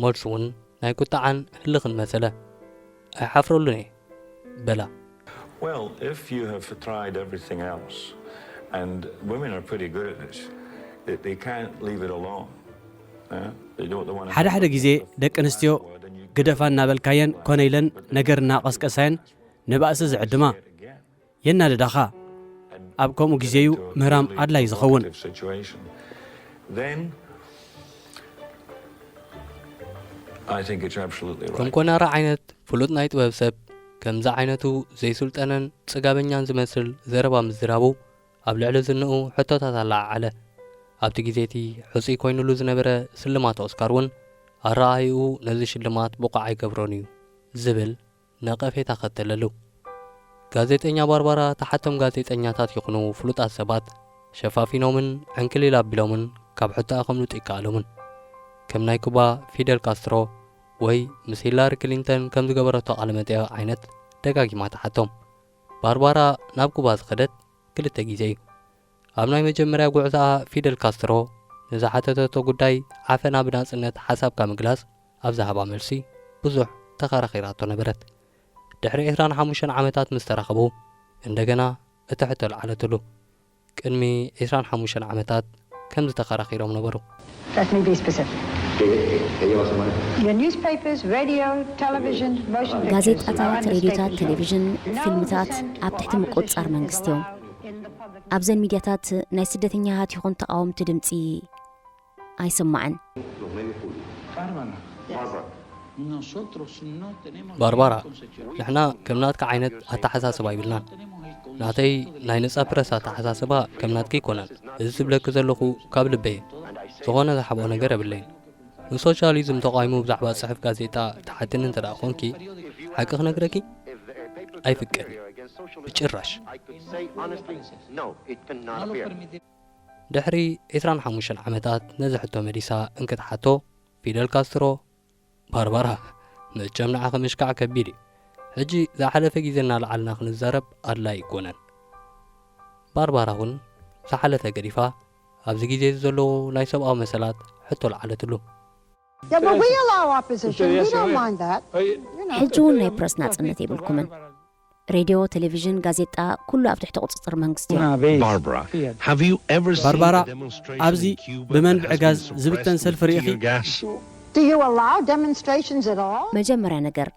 መልሱ እውን ናይ ቁጥዓን ህልኽን መሰለ። ኣይሓፍረሉን እየ በላ። Well, if you have tried everything else, and women are pretty good at this, they, they can't leave it alone. Uh, they don't want to ሓደ ሓደ ግዜ ደቂ ኣንስትዮ ግደፋ እናበልካየን ኮነ ኢለን ነገር እናቐስቀሳየን ንባእሲ ዝዕድማ የናድዳኻ። ኣብ ከምኡ ግዜ እዩ ምህራም ኣድላይ ዝኸውን። Then I think it's absolutely ከም right. ኮናራ ዓይነት ፍሉጥ ናይ ጥበብ ሰብ፣ ከምዚ ዓይነቱ ዘይስልጠነን ጽጋበኛን ዝመስል ዘረባ ምዝራቡ፣ ኣብ ልዕሊ ዝንኡ ሕቶታት ኣለዓዓለ። ኣብቲ ግዜ እቲ ሕጹይ ኮይኑሉ ዝነበረ ስልማት ኦስካር እውን፣ ኣረኣእይኡ ነዚ ሽልማት ብቑዕ ኣይገብሮን እዩ ዝብል ነቐፌታ ከተለሉ። ጋዜጠኛ ባርባራ ተሓቶም ጋዜጠኛታት ይኹኑ ፍሉጣት ሰባት ሸፋፊኖምን ዕንክሊል ኣቢሎምን ካብ ሕቶኣ ከምልጡ ይከኣሎምን። ከም ናይ ኩባ ፊደል ካስትሮ ወይ ምስ ሂላሪ ክሊንተን ከም ዝገበረቶ ቃለ መጠይቕ ዓይነት ደጋጊማ ተሓቶም። ባርባራ ናብ ኩባ ዝኸደት ክልተ ግዜ እዩ። ኣብ ናይ መጀመርያ ጉዕዞኣ ፊደል ካስትሮ ንዝሓተተቶ ጉዳይ ዓፈና ብናጽነት ሓሳብካ ምግላጽ ኣብ ዝሃባ መልሲ ብዙሕ ተኸራኺራቶ ነበረት። ድሕሪ ዕስራን ሓሙሽተን ዓመታት ምስ ተራኸቡ እንደገና እቲ ሕቶ ለዓለትሉ። ቅድሚ ዕስራን ሓሙሽተን ዓመታት ከምዚ ተኸራኺሮም ነበሩ። Let me be specific. Your newspapers, radio, television, motion pictures. ጋዜጣታት፣ ሬድዮታት፣ ቴሌቪዥን፣ ፊልምታት ኣብ ትሕቲ ምቁጽጻር መንግስቲ እዮም። ኣብዘን ሚድያታት ናይ ስደተኛታት ይኹን ተቓወምቲ ድምፂ ኣይስማዕን። ባርባራ፣ ንሕና ከም ናትካ ዓይነት ኣተሓሳስባ ይብልናን። ናተይ ናይ ነጻ ፕረስ ኣተሓሳስባ ከም ናትኪ ኣይኮነን። እዚ ዝብለኪ ዘለኹ ካብ ልበይ እዩ። ዝኾነ ዝሓብኦ ነገር የብለይን። ንሶሻሊዝም ተቓዊሙ ብዛዕባ ጽሑፍ ጋዜጣ ትሓትኒ እንተ ደኣ ኾንኪ፣ ሓቂ ክነግረኪ ኣይፍቀድን። ብጭራሽ። ድሕሪ ዕስራን ሓሙሽተን ዓመታት ነዚ ሕቶ መሊሳ እንክትሓቶ፣ ፊደል ካስትሮ፣ ባርባራ፣ መቸም ንዓኺ ምሽካዕ ከቢድ እዩ። ሕጂ ዝሓለፈ ግዜ እናለዓልና ክንዛረብ ኣድላዪ ኣይኮነን። ባርባራ እውን ዝሓለፈ ገዲፋ፣ ኣብዚ ግዜ እዚ ዘለዉ ናይ ሰብኣዊ መሰላት ሕቶ ለዓለትሉ። Yeah, but we allow opposition. We don't mind that. You know. ሕጂ እውን ናይ ፕረስ ናጽነት የብልኩምን። ሬድዮ፣ ቴሌቪዥን፣ ጋዜጣ፣ ኩሉ ኣብ ትሕቲ ቁጽጽር መንግስቲ እዮም። Barbara, have you ever seen ባርባራ፣ a demonstration ኣብዚ in Cuba ብመንብዒ that has ጋዝ been ዝብተን suppressed ሰልፊ with ርኢኺ? Tear gas? Do you allow demonstrations at all? መጀመርያ ነገር፣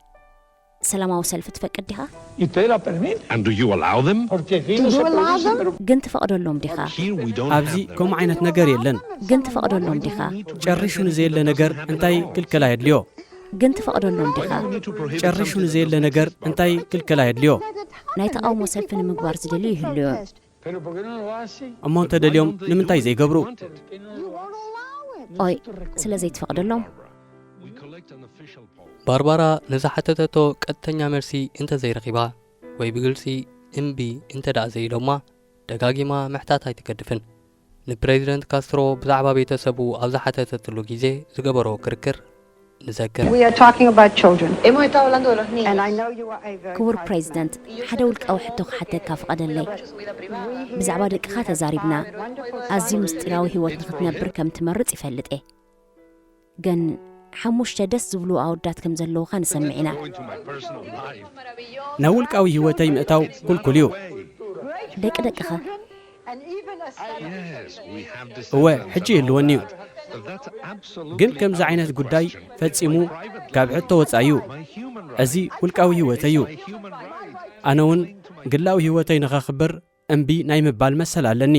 ሰላማዊ ሰልፊ ትፈቅድ ዲኻ? ¿Y usted la permite? And do you allow them? Porque aquí Do no you se allow produce, them? pero ግን ትፈቕደሎም ዲኻ? Here we don't ኣብዚ have them. ከምኡ ዓይነት ነገር የለን። ግን ትፈቕደሎም ዲኻ? ጨሪሹ ንዘየለ ነገር እንታይ ክልከላ የድልዮ? ግን ትፈቕደሎም ዲኻ? ጨሪሹ ንዘየለ ነገር እንታይ ክልከላ የድልዮ? ናይ ተቓውሞ ሰልፊ ንምግባር ዝደልዩ ይህልዩ እዮም። pero ¿por qué no lo hace? እሞ እንተደልዮም ንምንታይ ዘይገብሩ? ¿Por qué no lo hace? ኦይ፣ ስለ ዘይትፈቕደሎም? We collect an official poll. ባርባራ ንዝሓተተቶ ቀጥተኛ መልሲ እንተዘይረኺባ ወይ ብግልጺ እምቢ እንተ ደኣ ዘይኢሎማ፣ ደጋጊማ ምሕታት ኣይትገድፍን። ንፕሬዚደንት ካስትሮ ብዛዕባ ቤተሰቡ ኣብ ዝሓተተትሉ ግዜ ዝገበሮ ክርክር ንዘክር። We are talking about children. Hemos estado hablando de los niños. And I know you are a very ክቡር private ፕሬዚደንት፣ ሓደ ውልቃዊ ሕቶ ክሓተካ ፍቐደለይ። ብዛዕባ ደቅኻ ተዛሪብና። ኣዝዩ ምስጢራዊ ህይወት ንኽትነብር ከም ትመርጽ ይፈልጥ እየ። ግን ሓሙሽተ ደስ ዝብሉ ኣወዳት ከም ዘለዉኻ ንሰምዕ ኢና። Going to my personal life. ናብ ውልቃዊ ህይወተይ ምእታው ኩልኩል እዩ። ደቂ ደቅኸ? And even a son. Yes, we have እወ፣ descendants ሕጂ and all ይህልወኒ እዩ። That. But that's absolutely ግን ከምዚ out of ዓይነት the ጉዳይ question. ፈጺሙ It's my private ካብ life. ሕቶ ወጻኢ እዩ። My human እዚ ውልቃዊ ህይወተይ እዩ። My human right. ኣነ እውን ግላዊ ህይወተይ ንኸኽብር እምቢ ናይ ምባል መሰል ኣለኒ።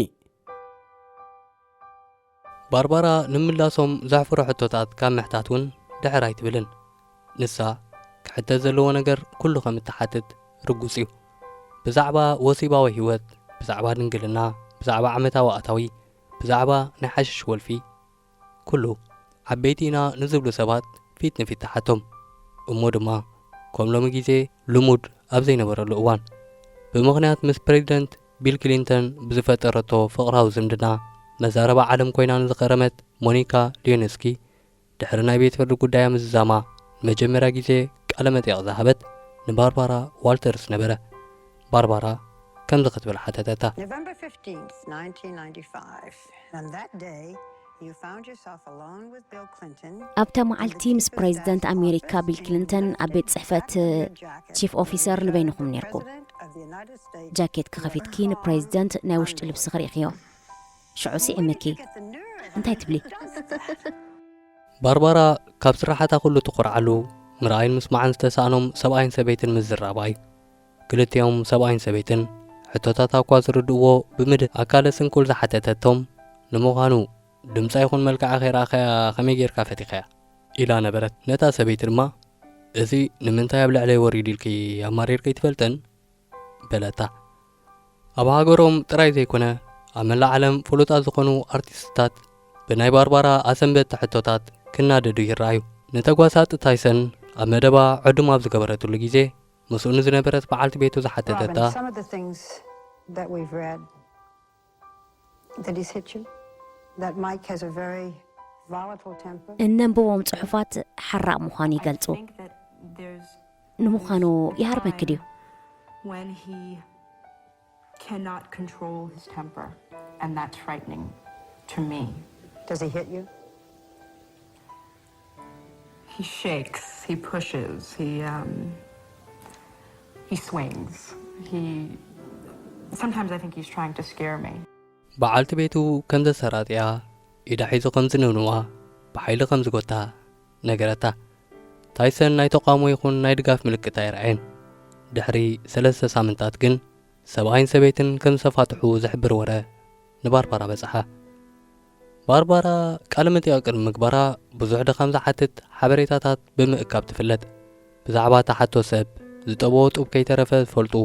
ባርባራ ንምላሶም ዘሕፍሩ ሕቶታት ካብ ምሕታት እውን ድሕር ኣይትብልን። ንሳ ክሕተት ዘለዎ ነገር ኩሉ ከም እትሓትት ርጉጽ እዩ። ብዛዕባ ወሲባዊ ህይወት፣ ብዛዕባ ድንግልና፣ ብዛዕባ ዓመታዊ ኣታዊ፣ ብዛዕባ ናይ ሓሽሽ ወልፊ፣ ኩሉ ዓበይቲ ኢና ንዝብሉ ሰባት ፊት ንፊት ትሓቶም። እሞ ድማ ከም ሎሚ ግዜ ልሙድ ኣብ ዘይነበረሉ እዋን፣ ብምኽንያት ምስ ፕሬዚደንት ቢል ክሊንተን ብዝፈጠረቶ ፍቕራዊ ዝምድና መዛረባ ዓለም ኮይና ንዝኸረመት ሞኒካ ሊዮንስኪ፣ ድሕሪ ናይ ቤት ፍርዲ ጉዳያ ምዝዛማ ንመጀመርያ ግዜ ቃለ መጠይቕ ዝሃበት ንባርባራ ዋልተርስ ነበረ። ባርባራ ከምዚ ክትብል ሓተተታ። November fifteenth, nineteen ninety-five. And that day, you found yourself alone with Bill Clinton. ኣብታ መዓልቲ ምስ ፕሬዚደንት ኣሜሪካ ቢል ክሊንተን ኣብ ቤት ጽሕፈት ቺፍ ኦፊሰር ንበይንኹም ነርኩም። ጃኬት ክኸፊትኪ ንፕሬዚደንት ናይ ውሽጢ ልብስኺ ርኢኽዮ። ሽዑ ስዒምኪ። እንታይ ትብሊ? ባርባራ ካብ ስራሓታ ኩሉ ትኹርዓሉ፣ ምርኣይን ምስማዕን ዝተሳእኖም ሰብኣይን ሰበይትን ምዝራባ እዩ። ክልቲኦም ሰብኣይን ሰበይትን ሕቶታት እኳ ዝርድእዎ ብምድህ ኣካለ ስንኩል ዝሓተተቶም፣ ንምዃኑ ድምጻ ይኹን መልክዓ ከይረኣኸያ ከመይ ጌርካ ፈቲኸያ? ኢላ ነበረት። ነታ ሰበይቲ ድማ፣ እዚ ንምንታይ ኣብ ልዕለይ ወሪዱ ኢልኪ ኣማሪርኪ ኣይትፈልጥን? በለታ። ኣብ ሃገሮም ጥራይ ዘይኮነ፣ ኣብ መላእ ዓለም ፍሉጣት ዝኾኑ ኣርቲስትታት ብናይ ባርባራ ኣሰንበድቲ ሕቶታት ክናደዱ ይረኣዩ። ንተጓሳጢ ታይሰን ኣብ መደባ ዕዱም ኣብ ዝገበረትሉ ግዜ፣ ምስኡ ንዝነበረት በዓልቲ ቤቱ ዝሓተተታ፣ Robin, some of the things that we've read, that he's hit you, that Mike has a very volatile temper. እነንብቦም ጽሑፋት ሓራቕ ምዃኑ I ይገልጹ። Think that there's ንምዃኑ this ይሃርመኪ ድዩ? Time when he cannot control his temper, and that's frightening to me. Does he hit you? He shakes, he pushes, he, um, he swings. He, sometimes I think he's trying to scare me. በዓልቲ ቤቱ ከም ዘሰራጥያ፣ ኢዳ ሒዙ ከም ዝንውንዋ፣ ብሓይሊ ከም ዝጎታ ነገረታ። ታይሰን ናይ ተቓውሞ ይኹን ናይ ድጋፍ ምልክት ኣይረኣየን። ድሕሪ ሰለስተ ሳምንታት ግን ሰብኣይን ሰበይትን ከም ዝተፋትሑ ዝሕብር ወረ ንባርባራ በጽሓ። ባርባራ ቃለ መጠይቕ ቅድሚ ምግባራ ብዙሕ ድኻም ዝሓትት ሓበሬታታት ብምእካብ ትፍለጥ። ብዛዕባ እታ ሓቶ ሰብ ዝጠበዎ ጡብ ከይተረፈ ዝፈልጡ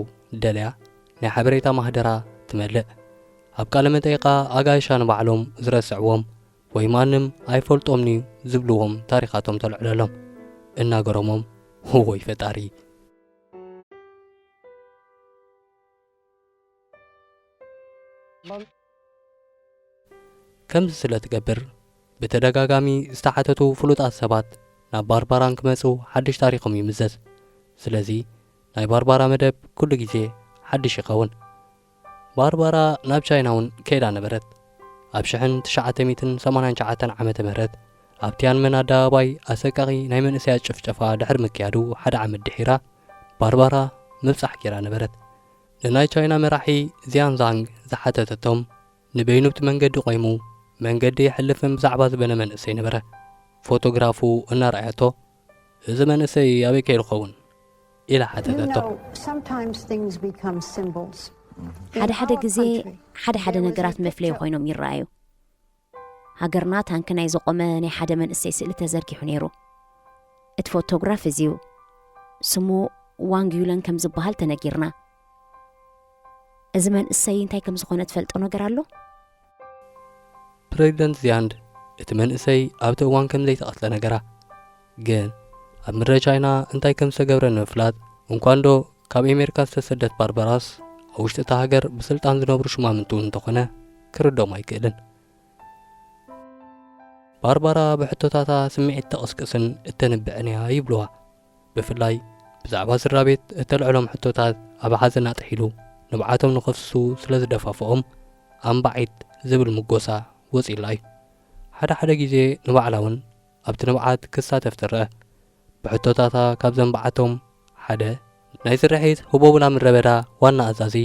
ደልያ ናይ ሓበሬታ ማህደራ ትመልእ። ኣብ ቃለ መጠይቓ ኣጋይሻ ንባዕሎም ዝረስዕዎም ወይ ማንም ኣይፈልጦምን'ዩ ዝብልዎም ታሪኻቶም ተልዕለሎም። እናገረሞም፣ ወይ ፈጣሪ። ከምዚ ስለ ትገብር፣ ብተደጋጋሚ ዝተሓተቱ ፍሉጣት ሰባት ናብ ባርባራን ክመጹ ሓድሽ ታሪኾም ይምዘዝ። ስለዚ ናይ ባርባራ መደብ ኩሉ ግዜ ሓድሽ ይኸውን። ባርባራ ናብ ቻይና እውን ከይዳ ነበረት። ኣብ ሽሕን ትሽዓተ ሚእትን ሰማንያን ትሽዓተን ዓመተ ምህረት ኣብ ቲያንመን ኣደባባይ ኣሰቃቒ ናይ መንእሰያት ጭፍጨፋ ድሕሪ ምክያዱ ሓደ ዓመት ድሒራ ባርባራ ምብጻሕ ገይራ ነበረት። ንናይ ቻይና መራሒ ዚያን ዛንግ ዝሓተተቶም፣ ንበይኑ ብቲ መንገዲ ቆይሙ መንገዲ ይሕልፍን ብዛዕባ ዝበነ መንእሰይ ነበረ። ፎቶግራፉ እናረኣየቶ፣ "እዚ መንእሰይ ኣበይ ከይዱ ኸውን?" ኢላ You ሓተተቶ። Know, sometimes things become symbols. In ሓደ ሓደ our ግዜ country, ሓደ ሓደ there was ነገራት a መፍለዪ picture ኮይኖም ይረኣዩ። ሃገርና ታንኪ ናይ ዝቖመ ናይ ሓደ መንእሰይ ስእሊ ተዘርጊሑ ነይሩ። እቲ ፎቶግራፍ እዚዩ። ስሙ ዋንግ ዩለን ከም ዝበሃል ተነጊርና። እዚ መንእሰይ እንታይ ከም ዝኾነ ትፈልጦ ነገር ኣሎ? ፕሬዚደንት ዚያንድ እቲ መንእሰይ ኣብቲ እዋን ከም ዘይተቐትለ ነገራ። ግን ኣብ ምድረ ቻይና እንታይ ከም ዝተገብረ ንምፍላጥ፣ እንኳንዶ ካብ ኣሜሪካ ዝተሰደት ባርበራስ ኣብ ውሽጢ እታ ሃገር ብስልጣን ዝነብሩ ሹማምንቱ እንተኾነ ክርድኦም ኣይክእልን። ባርባራ ብሕቶታታ ስምዒት ተቕስቅስን እተንብዕን እያ ይብልዋ። ብፍላይ ብዛዕባ ስድራ ቤት እተልዕሎም ሕቶታት ኣብ ሓዘን ኣጥሒሉ ንብዓቶም ንኸፍስሱ ስለ ዝደፋፍኦም ኣምባዒት ዝብል ምጎሳ ወጺእላ እዩ። ሓደ ሓደ ግዜ ንባዕላ እውን ኣብቲ ንብዓት ክሳተፍ ትረአ። ብሕቶታታ ካብ ዘንብዓቶም ሓደ ናይ ስርሒት ህቦብላ ምድረ በዳ ዋና ኣዛዚ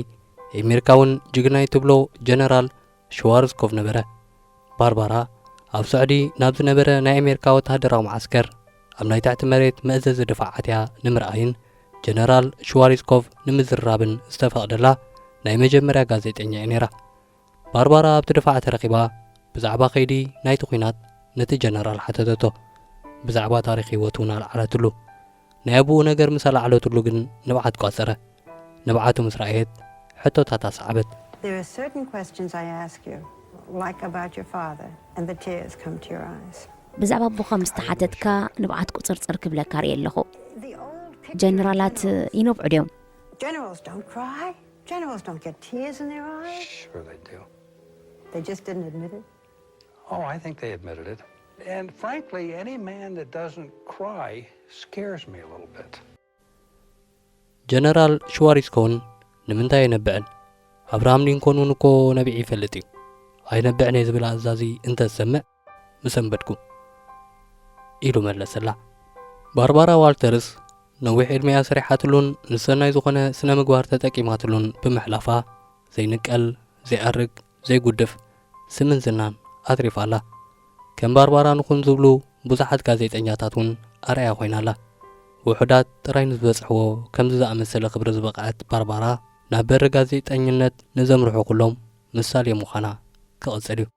ኣሜሪካውን ጅግናይ ትብሎ ጀነራል ሽዋርዝኮቭ ነበረ። ባርባራ ኣብ ስዑዲ ናብ ዝነበረ ናይ ኣሜሪካ ወተሃደራዊ መዓስከር ኣብ ናይ ትሕቲ መሬት መእዘዚ ድፋዓት እያ ንምርኣይን ጀነራል ሽዋሪዝኮቭ ንምዝርራብን ዝተፈቕደላ ናይ መጀመርያ ጋዜጠኛ እያ ነይራ። ባርባራ ኣብቲ ድፋዕ ተረኺባ ብዛዕባ ከይዲ ናይቲ ኲናት ነቲ ጀነራል ሓተተቶ። ብዛዕባ ታሪኽ ህይወቱ እውን ኣልዓለትሉ። ናይ ኣቦኡ ነገር ምስ ኣልዓለትሉ ግን ንብዓት ቋጸረ። ንብዓቱ ምስ ረኣየት ሕቶታት ኣስዓበት። There are certain questions I ask you, like about your father, and the tears come to your eyes. ብዛዕባ ኣቦኻ ምስ ተሓተትካ ንብዓት ቁጽርጽር ክብለካ ርእየ ኣለኹ። The old picture of ጀነራላት generals. ይነብዑ ድዮም? Generals don't cry. Generals don't get tears in their eyes. Sure they do. They just didn't admit it. Oh, I think they admitted it. And frankly, any man that doesn't cry scares me a little bit. ጀነራል ሽዋሪስኮ እውን ንምንታይ ኣይነብዕን? ኣብርሃም ሊንኮን እውን እኮ ነቢዑ ይፈልጥ እዩ። ኣይነብዕን እየ ዝብል ኣዛዚ እንተዝሰምዕ ምሰንበድኩ፣ ኢሉ መለሰላ። ባርባራ ዋልተርስ ነዊሕ ዕድመያ ሰሪሓትሉን ንሰናይ ዝኾነ ስነ ምግባር ተጠቂማትሉን ብምሕላፋ ዘይንቀል፣ ዘይኣርግ፣ ዘይጉድፍ ስምን ዝናን ኣትሪፋ ኣላ። ከም ባርባራ ንኹን ዝብሉ ብዙሓት ጋዜጠኛታት እውን ኣርኣያ ኮይና ኣላ። ውሑዳት ጥራይ ንዝበጽሕዎ ከምዚ ዝኣመሰለ ክብሪ ዝበቕዐት ባርባራ ናብ በሪ ጋዜጠኝነት ንዘምርሑ ኩሎም ምሳሌ ምዃና ክቕጽል እዩ።